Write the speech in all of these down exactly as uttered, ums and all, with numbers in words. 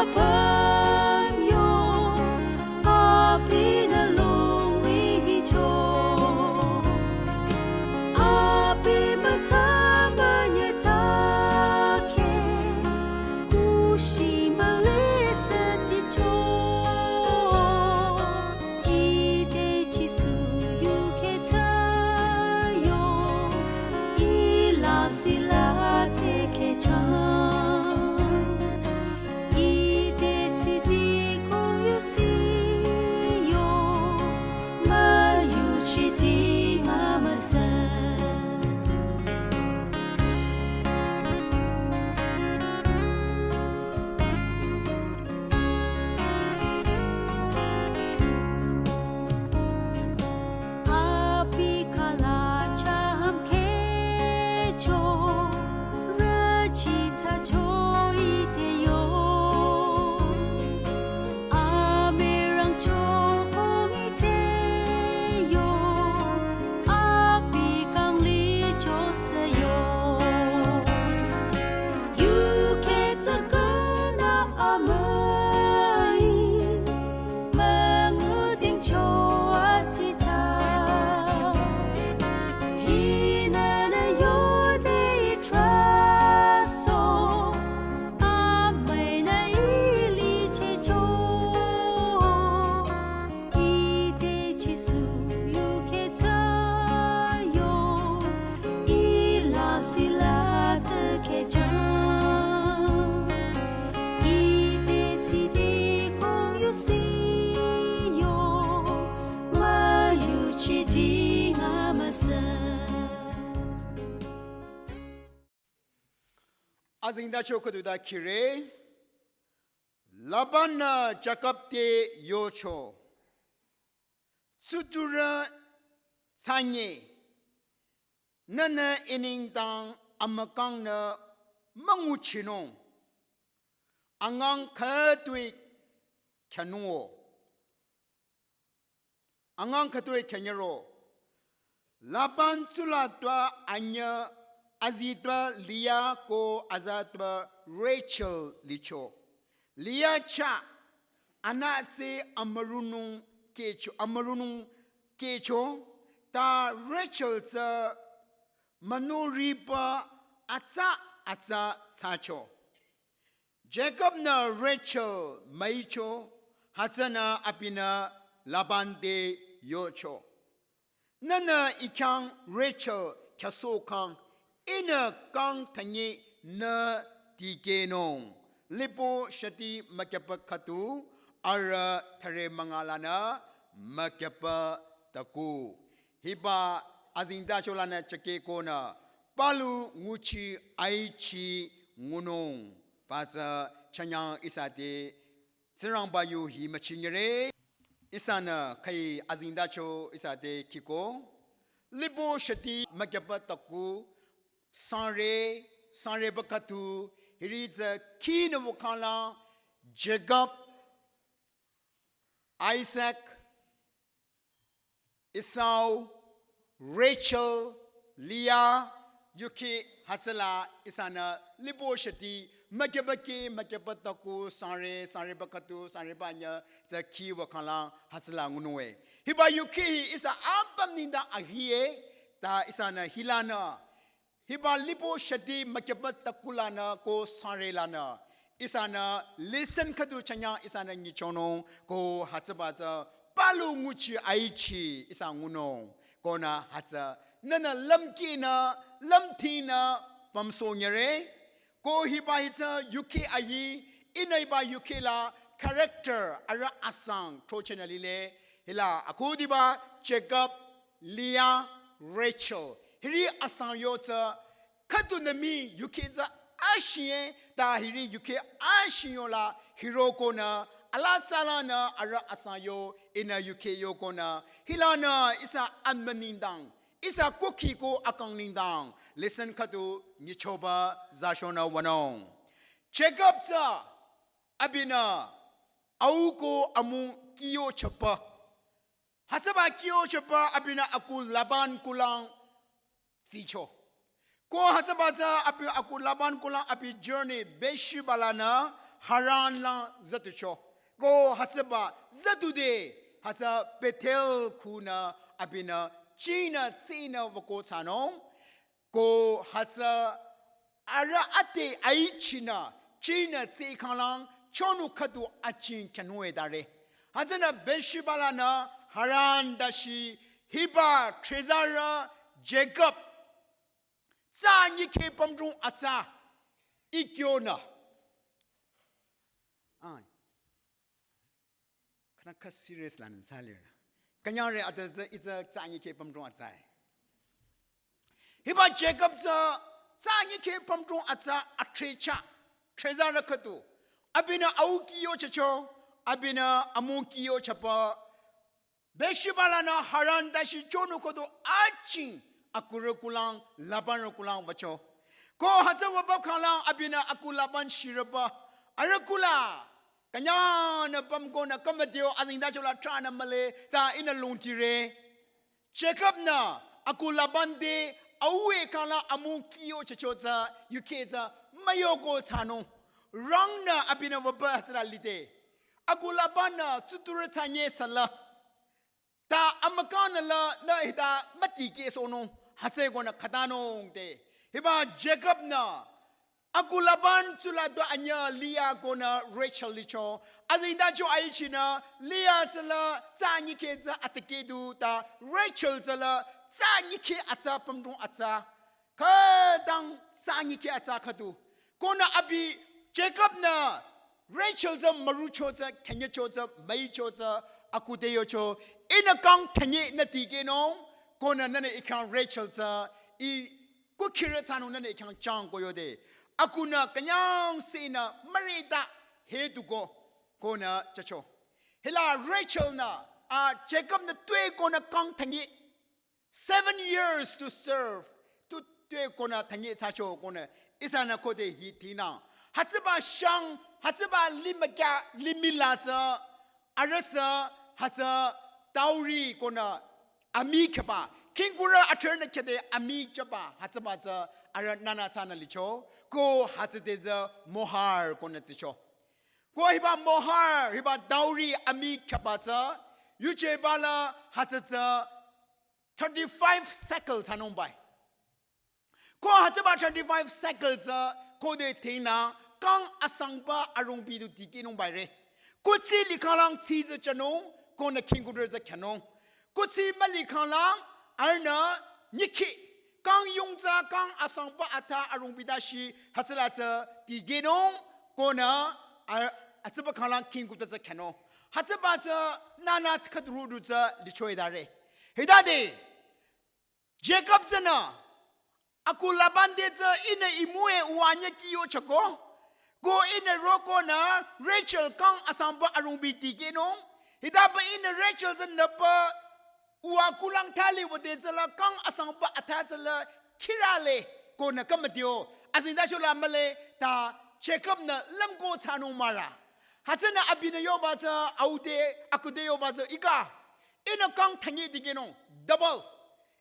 Abam yo, abinü longri hicho. Abi matsa manye take, kushi male seticho. Ite Jisu yu ketsa yo, ila sila te kechang. Ite titi kong yu si yo, ma yu chiti ma ma sa. Abi kala cham kecho, rüchi tacho ite yo. Amirang cho kong ite yo, abi kang li cho se yo. Yu ketsa kena amai, manguding cho atita. Hina na yo de traso, amai na ili checho. Ite Jisu yu ketsa yo, ila sila te kechang. Ite titi kong yu si yo, ma yu chiti nga ma sa. Azingda cho khüduda kire, Laban-nü Jakob te yocho. Tsuturü tsanye, nünü inengdang amükangnü münguchinung. Angang khütoi khyünungo. Angang khütoi khyünyüro. Laban tsula twa anyü azi twa Leah ko aza twa Rachel licho. Leah chah anütse amürunung kehcho, amürunung kehcho, ta Rachel tsü münoriba atsa atsa thsacho. Jakob-nü Rachel müicho, hütsünü abinü Laban te yocho. Nünü i khyang Rachel khyüsohkhang, ihnü kang thanye nü tikehnung. Lipo shati mükyüpa khüdu, arüh thüre münga lanü mükyüpa taku. Hiba azingda cho lanü chakehkonü, palu nguchi aichi ngunung. Ba tsü chanyang ihsa te Tsingrangba yu hi müchinyere. Ihsanü khüi azingda cho ihsa te khiko. Lipo shati mükyüpa taku, sangre, sangreba khüdu, hiri tsü khinü wükhala, Jakob, Isak, Esau, Rachel, Leah, yuki hütsüla ihsanü lipo shati, mükyüpa kih, mükyüpa taku, sangre, sangreba khüdu, sangreba anyü, tsü kih wükhala hütsüla ngununge. Hiba yuki hi ihsa apüm nengdang ahiye, ta ihsanü hilanü hiba lipo shati mükyüpa taku lanü ko sangre lanü ihsanü lesson khüdu chanyang ihsanü nyichonung ko hütsüba tsü palu nguchi aichi ihsa ngunung. Konü hütsü nünü lümkinü, lümthinü pümsohnyere. Ko hiba hi tsü yuki ayi, ihnü hiba yuki la character arüh asang throchenü lile, hila akhudiba Jakob, Leah, Rachel. Hiri asang yo tsü khüdunü mii yuki tsü ashiye, ta hiri yuki ashiyo la hirokonü, ala tsü lanü arüh asang yo ihnü yuki yokonü, hilanü ihsa amü nengdang, ihsa kuki ko akang nengdang, lesson khüdu nyichoba zashonü wünung. Jakob tsü abinü au ko amung kiyochapa. Hütsüba kiyochapa abinü aku Laban kulang tsicho. Ko hütsüba tsü abi aku Laban kulang abi journey Beersheba lanü Haran lang züducho. Ko hütsüba züdude hütsü Bethel khunü abinü chinü tsinü wüko thsanung. Ko hütsü arüh ate aichinü chinü tsikhanglang chonu khüdu aching khyanu edare. Hütsünü Beersheba lanü Haran dashi hiba trezarü Jacob tsü nyikhe pümdrong atsa ikyonü. Ai. Khana kha serious lanü salir. Kanyare atsa itsa tsü nyikhe pümdrong atsa. Hiba Jacob tsü tsü nyikhe pümdrong atsa atrecha. Trezarü khüdu. Abinü au kiyo chacho. Abinü amu kiyo chapa. Beersheba lanü Haran dashi chonu khüdu aching akurü kulang Labanrü kulang wücho. Ko hütsü wüba khanglang abinü aku Laban shirüba. Arüh kula. Künyangnü pümkonü kamadio azingda chola tranü mühle ta ihnü lungtire. Jacob nü aku Laban te aue khanglang amu kiyo chacho tsü yukheh tsü müyoko thsanung. Rangnü abinü wüba hütsüla lide. Aku Laban nü tsuturü thsanye sala. Ta amükanü la nü hita mütikehsohnung hütsükonü khatanung te. Hiba Jacob nü aku Laban tsula du anyü Leah konü Rachel licho. Azingda cho aichinü Leah tsüla tsü nyikhe tsü atikeh du ta Rachel tsüla tsü nyikhe atsa pümdrong atsa. Khütang tsü nyikhe atsa khüdu. Konü abi Jacob nü Rachel tsü mürucho tsü, khenyecho tsü, müicho tsü, aku te yocho. Ihnü kang khenye nü tikehnung, konü nünü ikhang Rachel tsü, i kukhirü thsanung nünü ikhang chang ko yode. Akunü künyangsehnü mürita heduko, konü chacho. Hila Rachel nü, a Jacob nü tue konü kang khenye seven years to serve. Tu tue konü thanye thsacho konü ihsanü khode hi tinü. Hütsüba shang, hütsüba limükya, limih la tsü, arüh sü, hütsü dowry konü amii kheba. Khingkurü athrünü khede amii chaba, hütsüba tsü, arüh nünü thsanü licho. Ko hütsüde tsü mohar konü tsicho. Ko hiba mohar, hiba dowry amii kheba tsü, yujeba la hütsü tsü, thirty-five shekel thsanung bai. Ko hütsüba thirty-five shekel tsü khode tinü kang asangba arungbi du tikehnung bai re. Ko tsi likhanglang tsi tsü chanung, konü khingkurü tsü khanung. Ko tsi mülikhanglang arühnü nyikhe kang yung tsü kang asangba atha arungbi dashi hütsüla tsü tikehnung, konü a-, hütsüba khanglang khingkurü tsü khanung. Hütsüba tsü nünü tsü khüduru du tsü licho edare. Hitade, Jacob tsünü, aku Laban te tsü ihnü imue uwa nyü kiyo chako. Ko ihnü rokonü Rachel kang asangba arungbi tikehnung. Hitaba ihnü Rachel tsü nüpa uwa kulang thali wüde tsüla kang asangba atha tsüla khirale konü kamadio. Azingda shola mühle ta Jacob nü lümko thsanung mara. Hütsünü abinü yoba tsü aude, akude yoba tsü ika. Ihnü kang thanye tikehnung, double.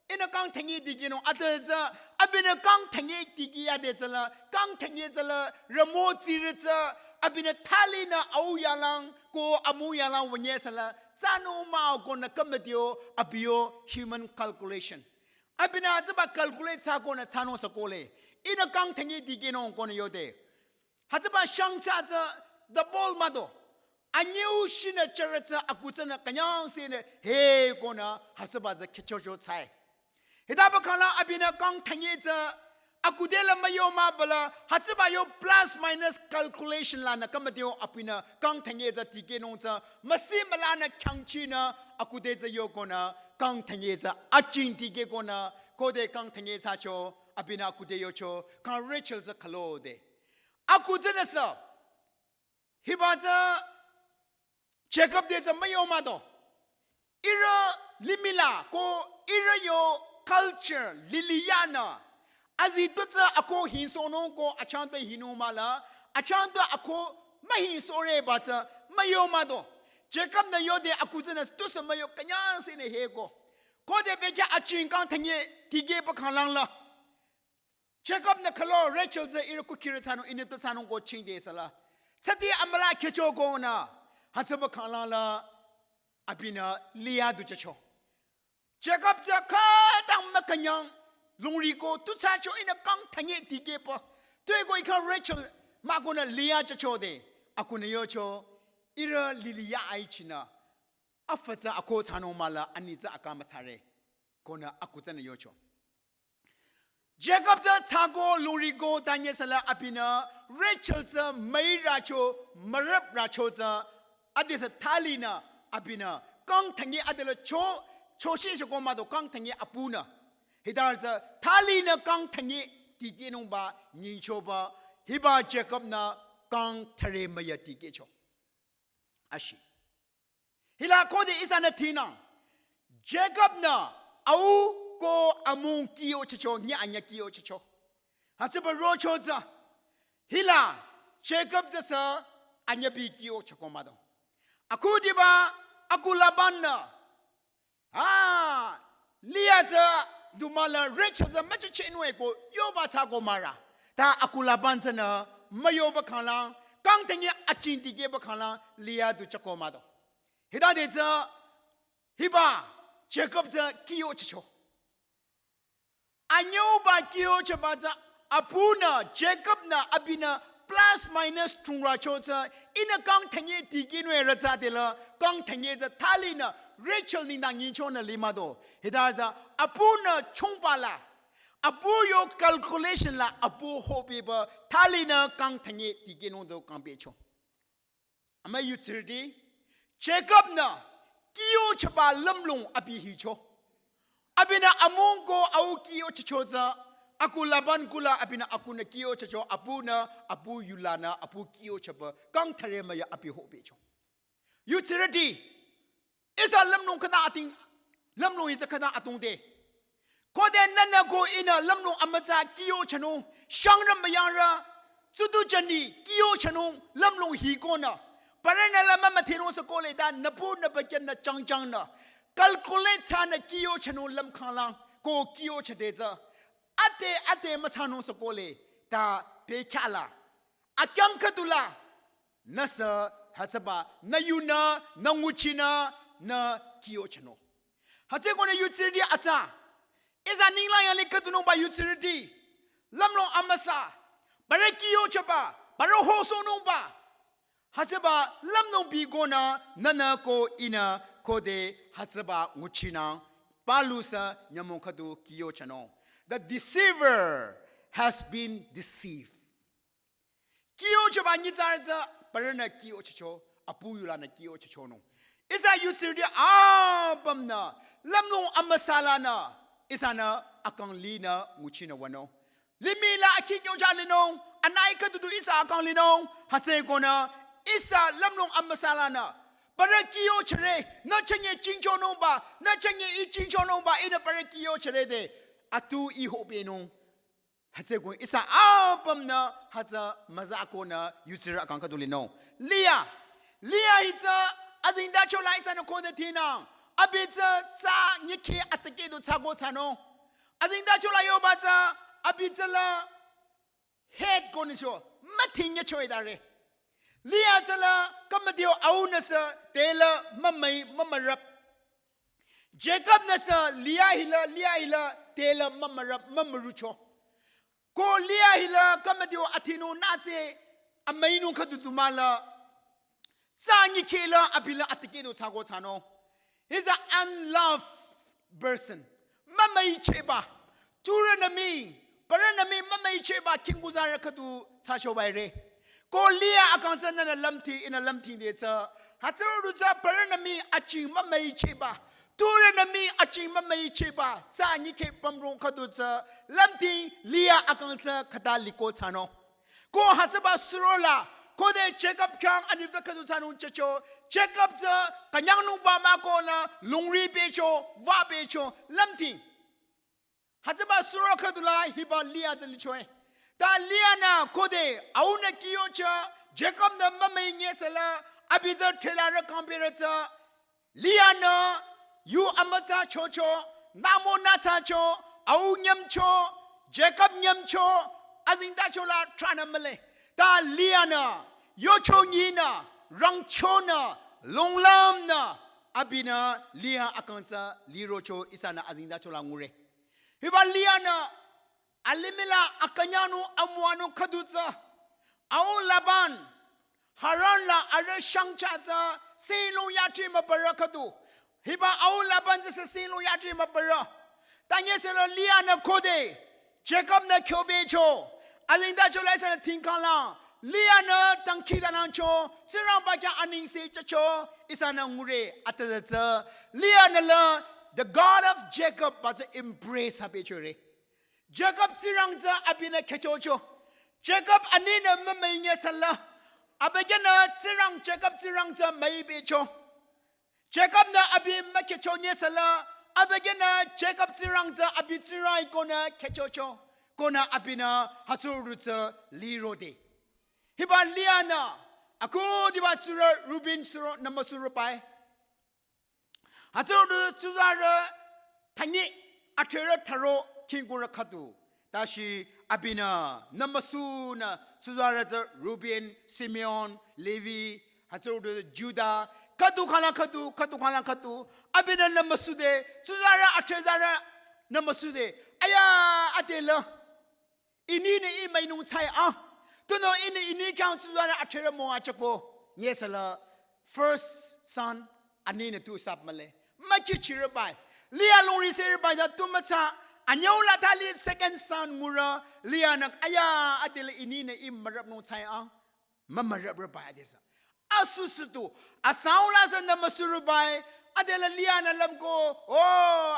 Ihnü kang thanye tikehnung, ate tsü, abinü kang thanye tikeh yade tsüla, kang thanye tsüla, ramo tsire tsü, abinü thalinü au yalang, ko amu yalang wünye sala, thsanung mah konü kamadio, abiyo human calculation. Abinü hütsüba calculate thsa konü thsanung sa kohle. Ihnü kang thanye tikehnung konü yode. Hütsüba shang cha tsü double mado. Anyeu shinü chara tsü aku tsünü künyangsehnü he konü hütsüba tsü khechocho tsai. Hitaba khanglang abinü kang thanye tsü akude la müyo mah bala hütsüba yo plus minus calculation lanü kamadio abinü kang thanye tsü tikehnung tsü müsi mülanü khyangchinü akude tsü yo konü kang thanye tsü aching tikeh konü khode kang thanye thsacho abinü akude yocho kang Rachel tsü khalo de. Aku tsünü sü, hiba tsü Jacob te tsü müyo mado. Ihrü limih la ko ihrü yo culture liliyanü. Azi tu tsü ako hinsohnung ko achang tu hinung mah la, achang tu ako mühinsohreba tsü müyo mado. Jacob nü yode aku tsünü tusü müyo künyangsehnü he ko. Khode bekhyah aching kang thanye tikehba khanglang la. Jacob nü khalo Rachel tsü ihrü kukhirü thsanung, inip tu thsanung ko chingde sala. Tsüti amüla khecho konü, hütsüba khanglang la, abinü Leah du jücho. Jakob tsü khütang mükünyang, lungri ko tu thsacho ihnü kang thanye dikehpü. Tuepü ih khyang Rachel, mah konü Leah jücho de, akunü yocho, ihrü lili ya aichinü. Afü tsü ako thsanung mahla ani tsü aka müthsare. Konü aku tsünü yocho. Jakob tsü thsako lungri ko tanye süla abinü Rachel tsü müi racho mürüp racho tsü adesü thalinü abinü kang thanye adela cho, cho shi shoko mah do kang thanye apunü. Hita tsü thalinü kang thanye dikehnungba nyichoba hiba Jakob-nü kang thare müya dikehcho. Ashi. Hila khode ihsanü thinang. Jakob-nü au ko amung kihyochehcho, nyüh anyüh kihyochehcho. Hütsüba rocho tsü. Hila Jakob tsü sü anyüh bi kihyochehko mah do. Akhudiba, aku Laban-nü. Ah, Leah tsü du mahla Rachel tsü müchichehnung-e ko yoba thsako mah ra. Ta aku Laban tsünü müyoba khanglang, kang thanye aching dikehba khanglang Leah du jüko mah do. Hitade tsü hiba Jakob tsü kihyochehcho. Anyüuba kihyochehba tsü apunü Jakob-nü abinü plus minus thung racho tsü ihnü kang thanye dikehnung-e ra tsü adela kang thanye tsü thalinü Rachel nengdang nyichonü limah do. Hita tsü apunü chungba la. Apu yo calculation la apu hopeba thalinü kang thanye dikehnung do kang pehcho. Ama yutsirüti, Jakob-nü kihyochehba lümlong abi hicho. Abinü amung ko au kihyochehcho tsü, aku Laban kuh la abinü akunü kihyochehcho, apunü, apu yulanü, apu kihyochehba, kang thare müya abi hopehcho. Yutsirüti, ihsa lümlong khüta ating, lümlong hi tsü khüta atungde. Khode nühnü ko ihnü lümlong amütsa kihyochehnung, shangrü müyangrü, tsudu jani kihyochehnung, lümlong hi konü. Parünü la mümüdhenung sü kohle ta, nüpu nübü kyanü changchangnü. Calculate thsanü kihyochehnung lümkhanglang, ko kihyochehde tsü. Ade, ade müthsanung sü kohle, ta bekhyah la. Akyang khüdu la, nüsü hütsüba, nü yunü, nü nguchinü, nü kihyochehnung. Hütsükonü yutsirüti atsa. Ihsa ninglang yanglih khüdunungba yutsirüti. Lümlong amüsa. Parü kihyochehba, parü hosohnungba. Hütsüba lümlong bi konü, nühnü ko ihnü khode hütsüba nguchinang. Palu sü nyümong khüdu kihyochehnung. The deceiver has been deceived. Kihyochehba nyitsarü tsü, parünü kihyochehcho, apu yulanü kihyochehchonung. Ihsa yutsirüti apümnü, lümlong amüsa lanü, ihsanü akang linü nguchinü wünung. Limih la akhi kyoja linung, anai khüdu du ihsa akang linung, hütsükonü, ihsa lümlong amüsa lanü. Parü kihyochehre, nü chünye chingchonungba, nü chünye ih chingchonungba, ihnü parü kihyochehre de, atu ih hopehnung. Hütsüko ihsa apümnü hütsü müzakonü yutsirü akang khüdu linung. Leah. Leah hi tsü azengtacho la ihsanü khode thinang. Abi tsü tsa nyikhi atikeh du thsako thsanung. Azengtacho la yoba tsü abi tsü la head konücho müthing nyecho idare. Leah tsü la khümüdeo aunü sü te la mümüi mümürüp. Jakob-nü sü Leah hila, Leah hila, te la mümürüp, mümürücho. Ko Leah hila khümüdeo athinung nütse, amüinung khüdu du mahla. Tsa nyikhi la abi la atikeh du thsako thsanung. He's an unloved person. Mümüichehba. Tsurünü mii, parünü mii mümüichehba khingkuzarü khüdu thsachoba ire. Ko Leah akang tsü nühnü lümthing, ihnü lümthingde tsü. Hütsürü du tsü parünü mii aching mümüichehba. Tsurünü mii aching mümüichehba. Tsa nyikhi pümrong khüdu tsü. Lümthing Leah akang tsü khüta liko thsanung. Ko hütsüba surola, khode Jakob khyang anitpü khüdu thsanung jücho, Jakob tsü künyangnungba mah konü lungri pehcho, wü pehcho, lümthing. Hütsüba suro khüdu la hiba Leah tsü lichoe. Ta Leah-nü khode aunü kihyocheh, Jakob-nü mümüi nye süla, abi tsü thela rü kangpirü tsü, Leah-nü yu amütsa chocho, namo nütsa cho, au nyümcho, Jakob nyümcho, azengtacho la thranü mühle. Ta Leah-nü yocho nyinü, rangchonü, longlümnü, abinü Leah akang tsü lirocho ihsanü azengtacho la ngure. Hiba Leah-nü alimih la akünyangnung amüwanung khüdu tsü, au Laban, Haran la arüh shangcha tsü, sing long yati mübürü khüdu. Hiba au Laban tsü sing long yati mübürü. Tanyesela Leah-nü khode, Jacob-nü kyobecho. Azengtacho la ihsanü tingkangla. Leah-nü tangki danangcho, Tsingrangba khyang anengse chacho, ihsanü ngure atüzü tsü. Leah-nü la, the God of Jacob ba tsü embrace ha pehchore. Jacob Tsingrang tsü abinü khechocho. Jacob aninü mümüinye sala. Abükyünü Tsingrang Jacob Tsingrang tsü müibecho. Jacob-nü abi mükhecho nyesala, abükyünü Jacob Tsingrang tsü abi Tsingrang konü khechocho. Konü abinü hütsürü tsü lirode. Hiba Leah-nü, akhudiba tsurü Reuben suro nü müsuro bai. Hütsürü tsuzarü tanyi athrerü tharo khingkurü khüdu. Tashi abinü nü müsunü tsuzarü tsü Reuben, Simeon, Levi, hütsürü Juda, khüdu khala khüdu, khüdu khala khüdu. Abinü nü müsude, tsuzarü athrezarü nü müsude. Aya, adela. Ininü ih müinung chai ang. Tunüo ihnü ini khyang tsuzarü athrerü müwajüko. Nyesala first son aninü tu sap mühle. Mükhichirü bai. Leah longri seri bai da tu mütsa. Anyüu la thali second son ngurü. Leah-nü aya adela ininü ih mürüpnung chai ang. Mümürüprü bai adesü. Asusutu, asang la sü nü müsurü bai, adela Leah-nü lümko, o,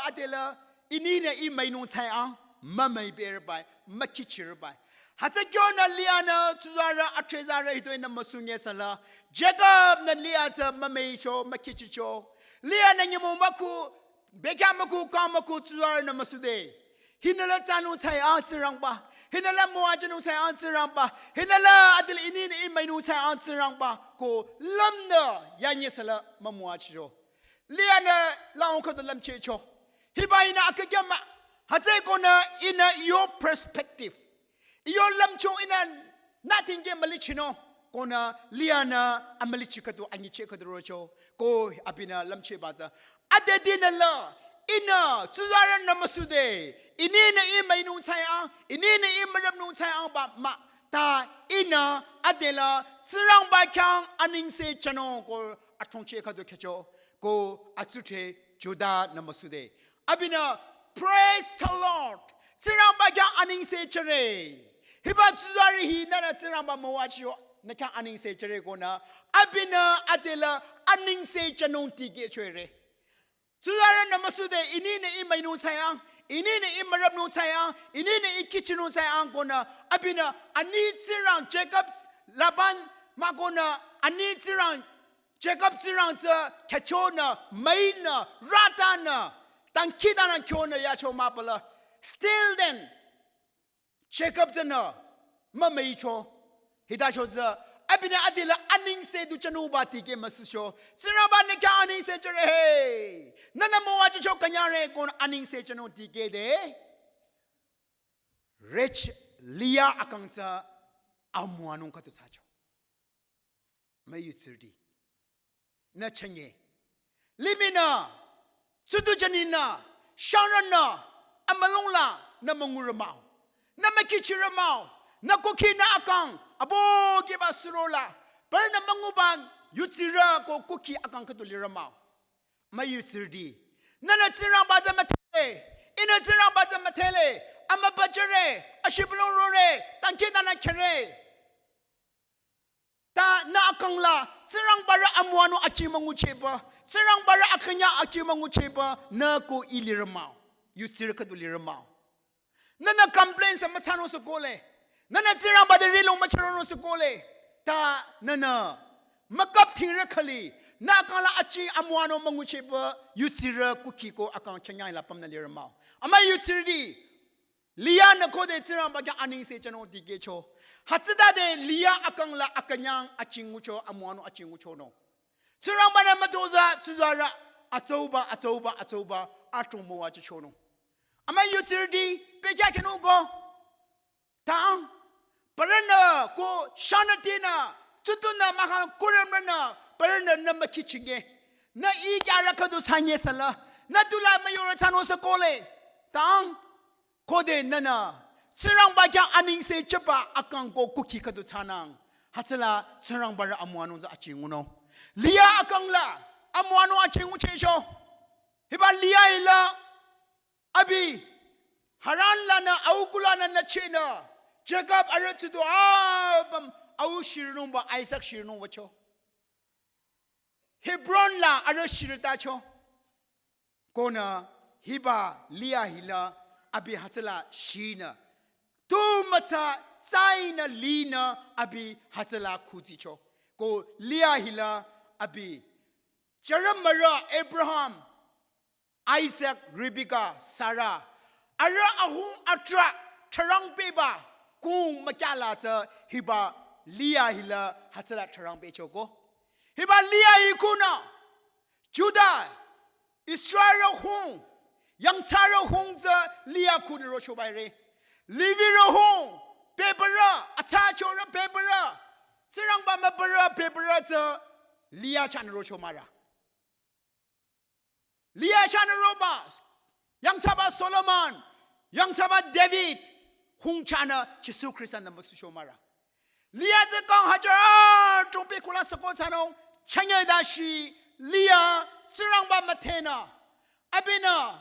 adela ininü ih müinung chai ang, mümüiberü bai, mükhichirü bai. Hütsü kyonü Leah-nü tsuzarü athrezarü hitoi nü müsunye sala. Jacob-nü Leah tsü mümüicho, mükhichicho. Leah-nü nyümong mükhu, bekhyah mükhu, kang mükhu tsuzarü nü müsude. Hinü la tsanung chai ang Tsingrangba. Hinü la müwajünung chai ang Tsingrangba. Hinü la adela ininü ih müinung chai ang Tsingrangba. Ko lümnü yanyesala mümüwachicho. Leah-nü la ong khüdu lümchehcho. Hiba ihnü akükya mah. Hütsü konü ihnü iyo perspective. Iyo lümcho ihnü nothing ke mülichinung. Konü Leah-nü amülichi khüdu anyicheh khüdu rocho. Ko abinü lümchehba tsü. Ade dinü la, ihnü, tsuzarü nü müsude, ininü ih müinung chai ang, ininü ih mürüpnung chai ang ba mah, ta ihnü, adela, Tsingrangba khyang anengse chanung ko athongcheh khüdu khecho, ko atsuthe Juda nü müsude. Abinü, praise the Lord, Tsingrangba khyang anengse chare. Hiba tsuzarü hi nünü Tsingrangba müwachiyo, nü khyang anengse chare konü, abinü adela anengse chanung tikeh chore. Tsuzarü nü müsude, ininü ih müinung chai ang, ininü ih mürüpnung chai ang, ininü ih kihchinung chai ang konü, abinü ani Tsingrang Jacob Laban mah konü, ani Tsingrang Jacob Tsingrang tsü khyüchonü, müinü, ratanü, dangkhidangnang kyonü yacho mah pala. Still then, Jacob tsünü mümüicho. Hitacho tsü abinü adela anengse du chanungba tikeh müsucho. Tsingrangba nü khyang anengse chare he. Nünü müwajücho künyangre konü anengse chanung tikehde. Rachel Leah akang tsü amüwanung khüdu thsacho. Müyutsürüti. Nü chünye. Limihnü, tsudu jüninü, shangrünü, amülung la, nü müngurü mah-o. Nü mükihchirü mah-o. Nü kukhi nü akang, abo keba surola. Parünü münguba, yutsirü ko kukhi akang khüdu lirü mah-o. Müyutsürüti. Nünü Tsingrangba tsü müdhele. Ihnü Tsingrangba tsü müdhele. Amübüjüre. Ashibülung rore. Dangkhidangnang khyüre. Ta nü akang la, Tsingrangbarü amüwanung achi münguchehba, Tsingrangbarü akünyang achi münguchehba, nü ko ih lirü mah-o, yutsirü khüdu lirü mah-o. Nünü complain sü müthsanung sü kohle, nünü Tsingrangba te rihlong müchüronung sü kohle, ta nünü mükap thingrü khüli, nü akang la achi amüwanung münguchehba, yutsirü kukhi ko akang chünyang la pümnü lirü mah-o. Amüi yutsirüti, Leah-nü khode Tsingrangba khyang anengse chanung tikehcho. Hütsütade Leah akang la akünyang achi ngucho, amüwanung achi nguchonung. Tsingrangba-nü mütozah tsuzarü atsauba, atsauba, atsauba, atung müwajüchonung. Amüi yutsirüti, bekhyah khyünung ko. Ta, parünü ko shanütinü, Tsütunü mahkhang kurümrünü, parünü nü mükhichinge. Nü ikyarü khüdu sanye sala. Nü tula müyurü thsanung sü kole. Tang, khode nünü Tsingrangba khyang anengse jüba akang ko kukhi khüdu thsanang. Hütsüla Tsingrangba rü amüwanung tsü achingunung. Leah akang la amüwanung achinguchehcho. Hiba Leah hila abi Haran lanü au kulanü nüchehnü Jakob arüh tsüdu apüm au shirinungba Isak shirinungbacho. Hebron la arüh shiritacho. Konü hiba Leah hila abi hütsüla shinü tu mütsa tsainü linü abi hütsüla khutsicho. Ko Leah hila abi jümürü Abraham, Isak, Rebekah, Sarah arüh ahung atrah tharang pehba kung mükyala tsü hiba Leah hila hütsüla tharang pehchoko. Hiba Leah hi kunü Juda, Israel hung, yangthsarü hung tsü Leah kunü rochobaire. Levirü hung, bebürü, athsachorü bebürü, Tsingrangba mübürü bebürü tsü Leah chahnü rocho mahra. Leah chahnü roba, yangthsaba Solomon, yangthsaba David, hung chahnü Jisu Khrista nü müsucho mahra. Leah tsü kang hajar, ah, trongpe kula sako thsanung, chanye dashi, Leah, Tsingrangba müthehnü. Abinü,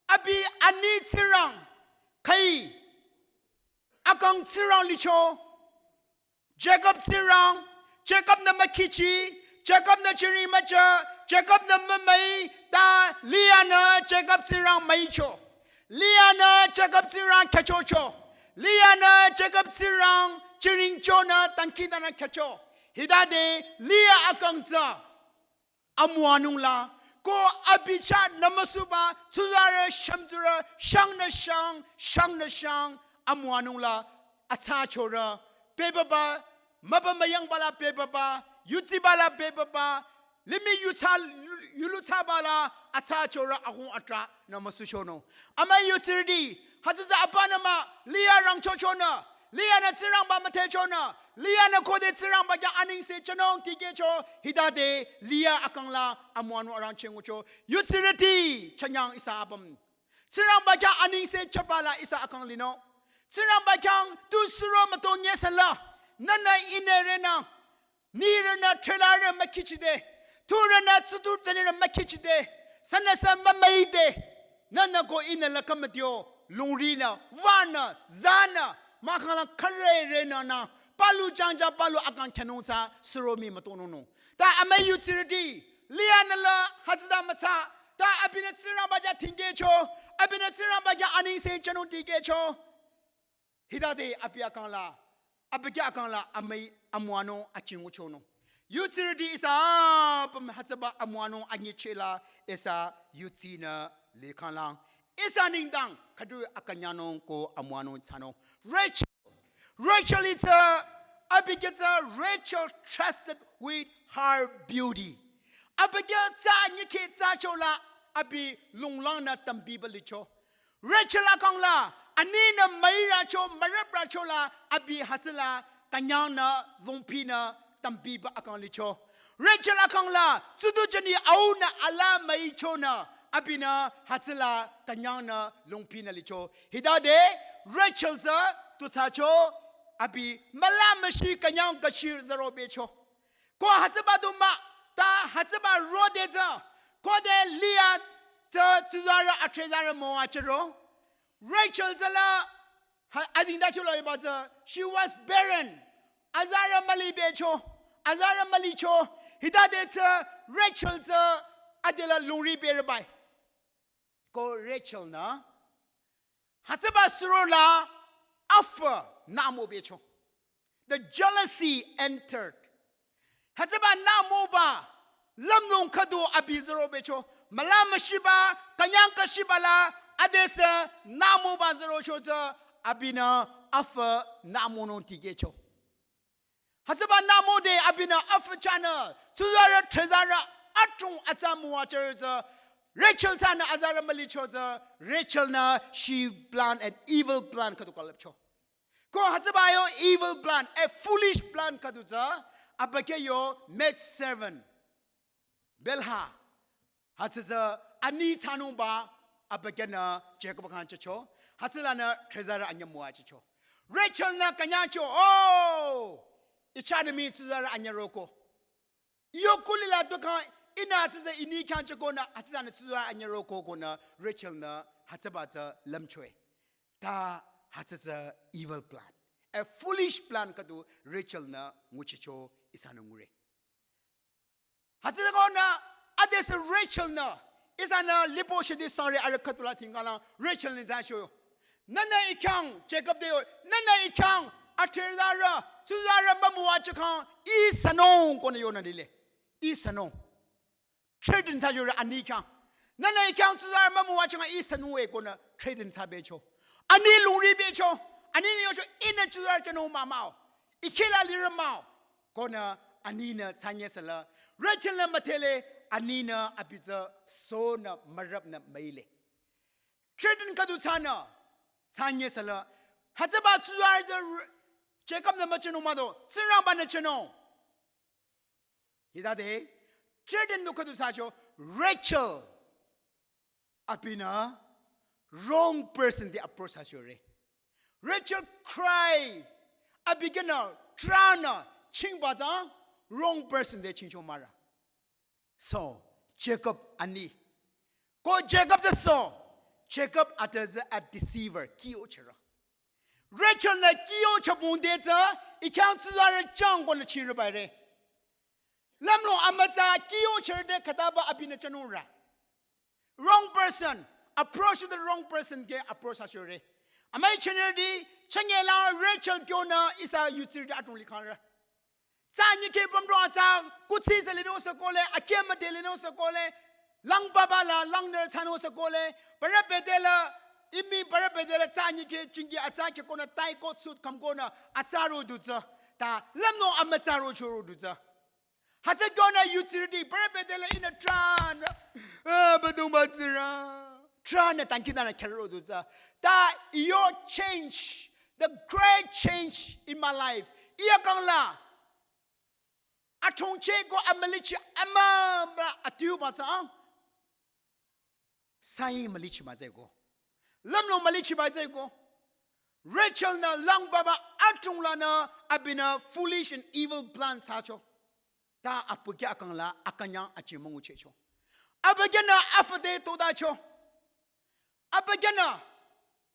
abi ani Tsingrang, khai, akang Tsingrang licho, Jakob Tsingrang, Jakob nü mükhichi, Jakob nü jingring müjü, Jakob nü mümüi, ta Leah nü Jakob Tsingrang müicho. Leah nü Jakob Tsingrang khyüchocho. Leah nü Jakob Tsingrang jingringchonü dangkhidangnang khyücho. Hitade Leah akang tsü amüwanung la, ko abi chahnü müsuba, tsuzarü shümtsurü, shangnü shang, shangnü shang, amüwanung la, athsachorü, bebüba, mübü müyangba la bebüba, yutsiba la bebüba, limih yutsa, yulutsaba la, athsachorü ahung atrah nü müsuchonung. Amüi yutsirüti, hütsütsü abanü mah, Leah rangchochonü, Leah nü Tsingrangba müthehchonü, Leah nü khode Tsingrangba khyang anengse jünung tikehcho, hitade Leah akang la amüwanung arangcheh ngucho. Yutsirüti chanyang ihsa apüm. Tsingrangba khyang anengse jüba la ihsa akang linung. Tsingrangba khyang tu suro mütonye sala, nünü ihnü renü, nirünü threlarü mükhichide, turünü tsutur tsanirü mükhichide, sünüsü mümüide, nünü ko ihnü la kamadio, lungrinü, vanü, zanü, mahkhang la khare renü nü, palu jangja palu akang khyünung tsü, suro mii mütonungnung. Ta amüi yutsirüti, Leah nü la hütsüta mütsa, ta abinü Tsingrangba khyang tikehcho, abinü Tsingrangba khyang anengse jünung tikehcho. Hitade abi akang la, abi khyang akang la amüi amüwanung achinguchonung. Yutsirüti ihsa apüm hütsüba amüwanung anyicheh la ihsa yutsinü likhanglang. Ihsa nengdang khüdu akünyangnung ko amüwanung thsanung. Rachel. Rachel hi tsü, abi khyang tsü Rachel trusted with her beauty. Abi khyang tsü nyikhe thsacho la abi lunglangnü tambiba licho. Rachel akang la, aninü müiracho, mürüpracho la, abi hütsüla, künyangnü, lungpinü, tambiba akang licho. Rachel akang la, tsudu jani aunü ala müichonü, abinü, hütsüla, künyangnü, lungpinü licho. Hitade, Rachel tsü, tu thsacho, abi, müla müshi künyang kashir zaro becho. Ko hütsüba du mah, ta hütsüba rode tsü, khode Leah tsü tsuzarü atrezarü müwajüro. Rachel tsü la, ha, azengtacho la hiba tsü, she was barren. Azarü müli becho, azarü mülicho. Hitade tsü, Rachel tsü, adela lungri beribai. Ko Rachel nü, hütsüba suro la afü namo becho. The jealousy entered. Hütsüba namoba lümlong khüdu abi zaro becho. Müla müshiba, künyang kashiba la, adesü namoba zarocho tsü, abinü afü namonung tikehcho. Hütsüba namode abinü afü chahnü, tsuzarü trezarü atung atsa müwajürü tsü, Rachel chahnü azarü mülicho tsü, Rachel nü shi plan and evil plan khüdu külüpcho. Ko hütsüba yo evil plan, a foolish plan khüdu tsü, Abükyü yo maid servant Bilhah, hütsü tsü ani thsanungba abükyünü Jakob khyang jücho. Hütsülanü dhrezarü anyü müwajücho. Rachel-nü künyangcho, oh, ichanü mii tsuzarü anyü roko. Iyo kulila tukhang ihnü hütsü tsü ini khyang jükonü hütsü tsünü tsuzarü anyü roko konü Rachel-nü hütsüba tsü lümchoe. Ta hütsü tsü evil plan, a foolish plan khüdu Rachel-nü nguchicho ihsanü ngure. Hütsükonü adesü Rachel-nü ihsanü lipo shidi sangre arüh khüdula thingkala Rachel-nü tacho, nühnü ikhyang, Jakob te yo, nühnü ikhyang adhrezarü tsuzarü mümüwajükhang ih sünung konü yonü lile. Ih sünung. Threaten thsachore ani khyang. Nühnü ikhyang tsuzarü mümüwajükhang ih sünung-e konü threaten thsabecho. Ani lungri becho. Aninü yocho, ihnü tsuzarü jünung mah mah-o, ikhila lirü mah-o konü aninü thsanye süla, Rachel-nü müdhele, aninü abi tsü sonü mürüpnü müile. Threaten khüdu thsanü thsanye süla, hütsüba tsuzarü tsü Jakob-nü müjünung mah-o, Tsingrangba-nü jünung. Hitade threaten du khüdu thsacho, Rachel abinü wrong person te approach thsachore. Rachel cry, abi khyang trünü chingba tsü wrong person te chingcho mahra. So Jakob ani, ko Jakob tsü so, Jakob ade tsü a deceiver, kihyochirü. Rachel-nü kihyochapung te tsü ikhyang tsuzarü jang konü chingre baire. Lümlong amütsa kihyochirü te khütaba abinü jünungrü. Wrong person, approach the wrong person ke approach thsachore. Amüi jünirüti, changela Rachel kyonü ihsa yudsirüti adrong likhangre. Tsü anyikhe pümdrong atsa kuthsi sü linung sü kohle, akhe müdhe linung sü kohle, lang baba la lang nührü thsanung sü kohle, parü bete la, imi parü bete la tsü anyikhe jingki atsa khe konü tai coat suit kham konü atsa ro du tsü. Ta lümlong amütsa rocho ro du tsü. Hütsü kyonü yudsirüti parü bete la ihnü trünü, ah, Abüdongba Tsingrang, trünü dangkhidangnang khyüro du tsü. Ta iyo change, the great change in my life, ih akang la adrongcheh ko amülichi amüba adiuba tsü, ah, sai mülichiba tsü ko, lümlong mülichiba tsü ko, Rachel-nü lang baba adrong lanü abinü foolish and evil plan thsacho. Ta abükyü akang la akünyang achi münguchehcho. Abükyünü afü te totacho. Abükyünü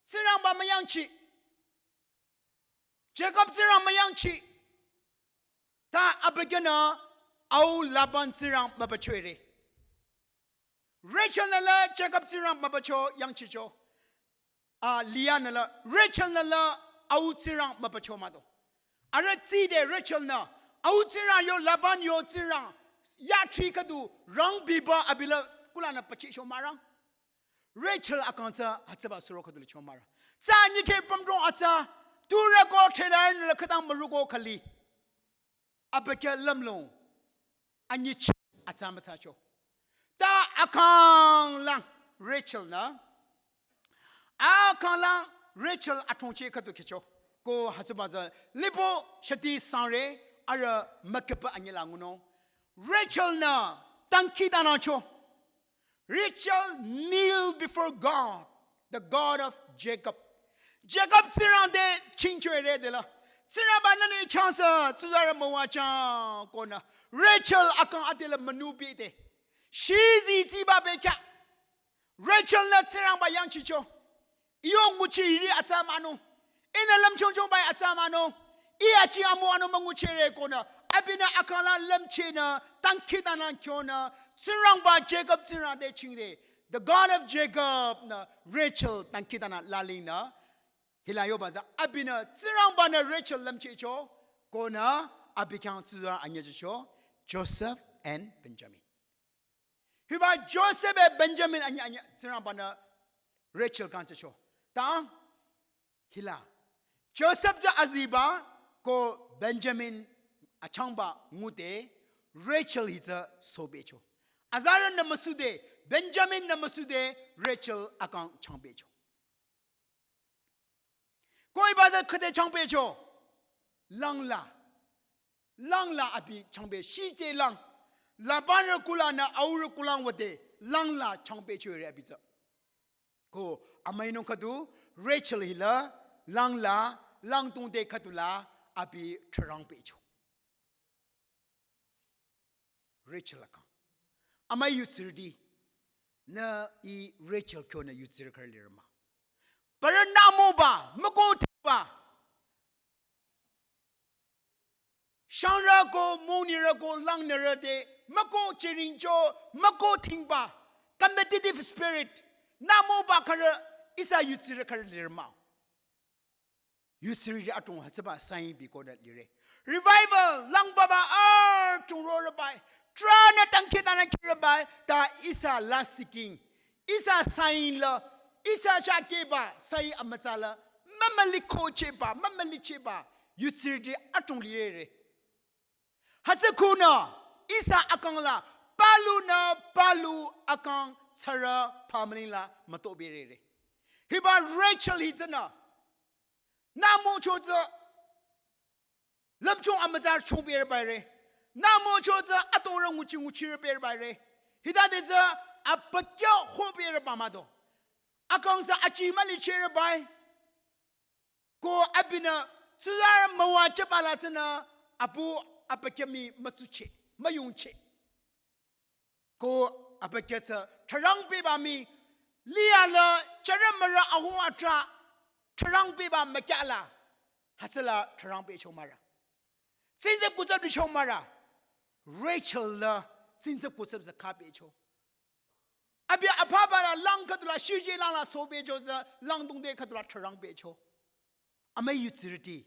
Tsingrangba müyangchi, Jakob Tsingrang müyangchi. Ta abükyünü au Laban Tsingrang mübüchore. Rachel-nü la Jakob Tsingrang mübücho yangchicho. A, Leah-nü la Rachel-nü la au Tsingrang mübücho mah-o. Arüh tside Rachel-nü au Tsingrang yo, Laban yo Tsingrang, yatri khüdu rangbiba abi la kulanü pachehcho mahrang. Rachel akang tsü hütsüba suro khüdu licho mahrang. Tsü anyikhe pümdrong atsa, turü ko threlarünü la khütang müruko khali, abükyü lümlong anyicheh atsa müthsacho. Ta akang lang Rachel-nü, akang lang Rachel adrongcheh khüdu khyücho. Ko hütsüba tsü lipo shati sangre arüh müküpü anyila ngunung. Rachel-nü dangkhidangnangcho. Rachel kneel before God, the God of Jacob. Jacob Tsingrang te chingchore de la, Tsingrangba-nü nü ikhyang sü tsuzarü müwajüng konü Rachel akang ade la münupi de, shizi tsiba bekhyah Rachel-nü Tsingrangba yangchicho. Iyo nguchi hiri atsa mahnung. Ihnü lümchungchung bai atsa mahnung. Ih achi amu anung münguchehre konü, abinü akang la lümchehnü dangkhidangnang kyonü Tsingrangba Jacob Tsingrang te chingde, the God of Jacob-nü Rachel dangkhidangnang lalinü. Hila yoba tsü abinü Tsingrangba-nü Rachel lümchehcho konü abi khyang tsuzarü anyüchicho, Joseph and Benjamin. Hiba Joseph and Benjamin anyü anyü Tsingrangba-nü Rachel khyang jücho. Ta hila Joseph tsü aziba ko Benjamin achangba ngude, Rachel hi tsü sobecho. Azarünü müsude, Benjamin-nü müsude, Rachel akang changbecho. Ko hiba tsü khüde changbecho? Langla langla abi changbe shije lang. Labanrü kulanü aurü kulang wüde langla changbe chore abi tsü. Ko amüinung khüdu Rachel hila langla langdongde khüdula abi thrürangbecho. Rachel akang. Amüi yutsirüti. Nü ih Rachel kyonü yutsirü khürü lirü mah. Parü nümoba, müko thingba. Shangrü ko, monirü ko, langnürü te, müko chiringcho, müko thingba. Competitive spirit. Nümoba khürü ihsa yutsirü khürü lirü mah. Yutsirüti adrong hütsüba sign bikonü lire. Revival, langbaba adrong rorübai. Tranü tangkhitanü khirübai. Ta ihsa lasih king. Ihsa sign la. Ihsa chakeba sign amütsa la. Mümüli kocheba, mümülicheba. Yutsirüti adrong lirere. Hütsü khunü, ihsa akang la, palunü, palu akang tsürü family la mütoberere. Hiba Rachel hi tsünü, nümocho tsü, lümchung amütsa chongberübaire. Nümocho tsü, atorü nguchi nguchirüberübaire. Hitade tsü, abükyü hoberüba mah do. Akang tsü achi mülicherübai. Ko abinü, tsuzarü müwajüba la tsünü, apu abükyü mii mütsucheh, müyungcheh. Ko abükyü tsü, thrürangbeba mii, liyala, chürü mürü ahu atra, thrürangbeba mükyala, hütsüla thrürangbecho mürü. Tsinzep kutsap licho mürü, Rachel la, tsinzep kutsap tsü khabecho. Abi apaba la lang khüdula shije langla sobecho tsü langdongde khüdula thrürangbecho. Amüi yutsirüti.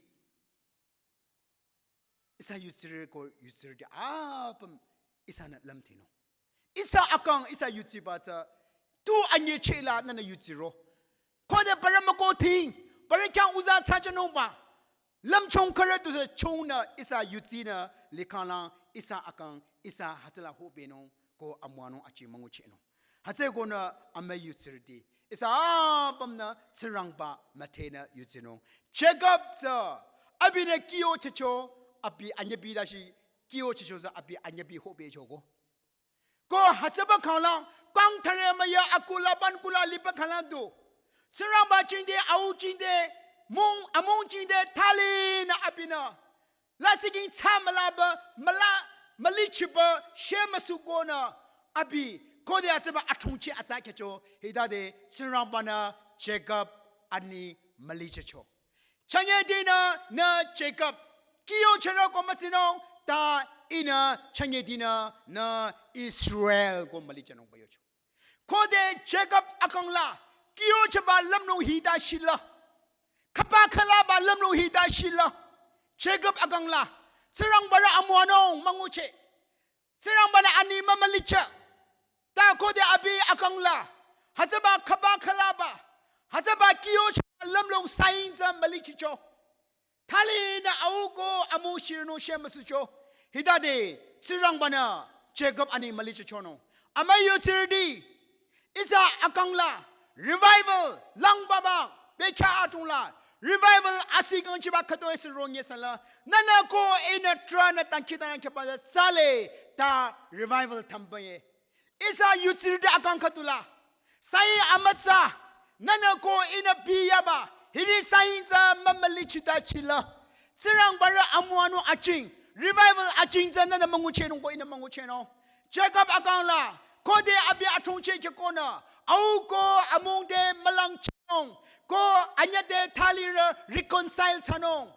Ihsa yutsirü ko yutsirüti apüm ihsanü lümthinung. Ihsa akang ihsa yutsiba tsü tu anyicheh la nünü yutsiro. Khode parü müko thing, parü khyang uza thsajünungba. Lümchung khürü tusü chungnü ihsa yutsinü likhanglang ihsa akang ihsa hütsüla hobenung ko amüwanung achi münguchehnung. Hütsükonü amüi yutsirüti. Ihsa apümnü Tsingrangba müdhenü yutsinung. Jacob tsü abinü kihyochehcho abi anyübi dashi kihyochehcho tsü abi anyübi hobechoko. Ko hütsüba khanglang, kang thare maya aku Laban kula liba khanglang du. Tsingrangba jingte, au jingte, mung, amung jingte, thalinü abinü. Lasih king tsü mülaba, müla, mülichiba, shemüsukonü, abi, khode hütsüba adrongcheh atsa khyücho, hitade, Tsingrangbanü, Jacob, ani mülichehcho. Chünye dinü nü Jacob, kihyochehrü ko mütsinung, ta ihnü chünye dinü nü Israel ko mülichehnungba yocho. Khode Jacob akang la, kihyochehba lümnung hita shila. Khüba khülaba lümnung hita shila. Jacob akang la, Tsingrangbarü amüwanung müngucheh. Tsingrangbanü ani mümülicheh. Ta khode abi akang la. Hütsüba khüba khülaba. Hütsüba kihyochehba lümnung sign tsü mülichicho. Thalinü au ko amung shirnung shemüsucho. Hitade Tsingrangbanü Jacob ani mülichehchonung. Amüi yutsirüti. Ihsa akang la, revival, langbaba, bekhyah adrong la, revival asi kangchiba khütoi sü rongye sala, nünü ko ihnü tranü tangkhitanü khyüba tsü tsale, ta revival thambanye. Ihsa yutsirüti akang khüdula, sign amütsa, nünü ko ihnü biyaba, hiri sign tsü mümülichita chila. Tsingrangbarü amüwanung ajing, revival ajing tsü nünü münguchehnung ko ihnü münguchehnung. Jacob akang la, khode abi adrongcheh khyükonü, au ko amung te mülangchehnung, ko anyü te thalirü reconcile thsanung.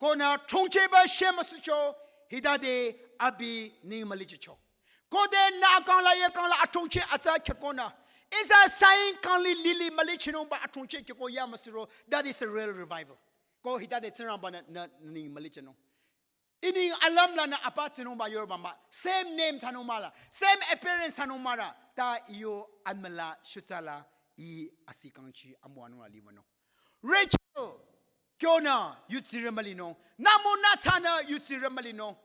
Konü adrongchehba shemüsucho, hitade abi ning mülichehcho. Khode nü akang la ya akang la adrongcheh atsa khyükonü. Ihsa sign kang li lili mülichehnungba adrongcheh khyüko ya müsuro, that is a real revival. Ko hitade Tsingrangbanü nü ning mülichehnung. Ining alüm lanü apa tsinungba yorba mah. Same name thsanung mahla. Same appearance thsanung mahla. Ta iyo anmüla shutsala ih asi kangchi amüwanung la liwünung. Rachel kyonü yutsirü mülinung. Nümo nü thsanü yutsirü mülinung.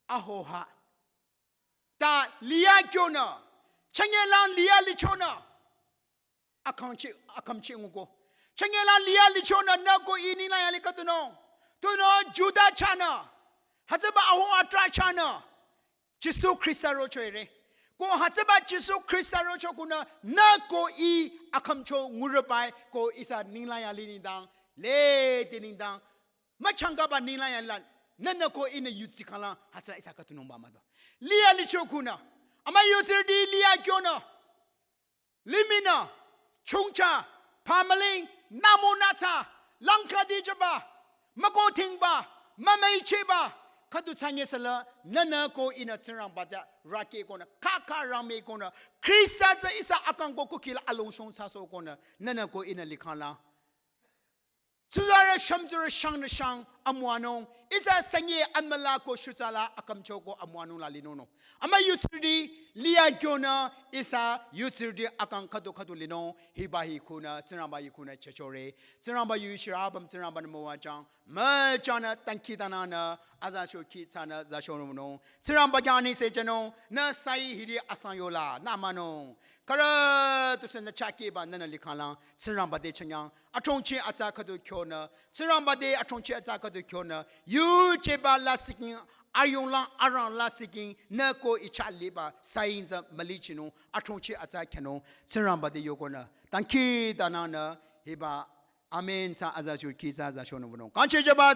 Ahoha. Ta Leah kyonü. Chünyelang Leah lichonü. Akangchi, akamchi nguko. Chünyelang Leah lichonü nü ko ihnü la yali khütunung. Tunüo Juda chahnü. Hütsüba ahung atrah chahnü Jisu Khrista rocho ire. Ko hütsüba Jisu Khrista rocho kunü nü ko ih akhümcho ngurübai ko ihsa ninglang ya li nengdang, lede nengdang, müchangkaba ninglang ya la, nünü ko ihnü yudsi khanglang hütsüla ihsa khüdunungba mah do. Liya licho kunü, amü yutsirüti liya kyonü, limihnü, chongcha, pamaling, namo natsa, langkadi jüba, mükothingba, mümüichehba, khüdu thsanye süla, nünü ko ihnü Tsingrangba te rükeh konü, khakha rangmü konü, Khrista tsü ihsa akang ko kukila alongshong thsasoh konü, nünü ko ihnü likhanglang. Tsuzarü shümtsurü shangnü shang amüwanung, ihsa sünye amüla ko shutsala akhümcho ko amüwanung la linungnung. Amü yutsirüti liya kyonü ihsa yutsirüti akang khüdu khüdu linung, hiba hi kunü, Tsingrangba hi kunü chechore. Tsingrangba yu shirabam Tsingrangba nü müwajang, müchanü dangkhidangnangnü, aza sho khi thsanü za shonungnung. Tsingrangba khyang anengse jünung, nü sai hiri asang yola, nü münung. Khürü tusü nü chakehba nünü likhanglang, Tsingrangba te chünyang, athongchi atsa khüdu kyonü, Tsingrangba te athongchi atsa khüdu kyonü, yujeba lasihking, ayunglang arang lasihking, nü ko ih chah liba, saying tsü mülichinung, athongchi atsa khyünung, Tsingrangba te yokonü, dangkhidangnangnü, hiba, amen thsa aza sho khi thsa za shonung wünung. Kangchehjüba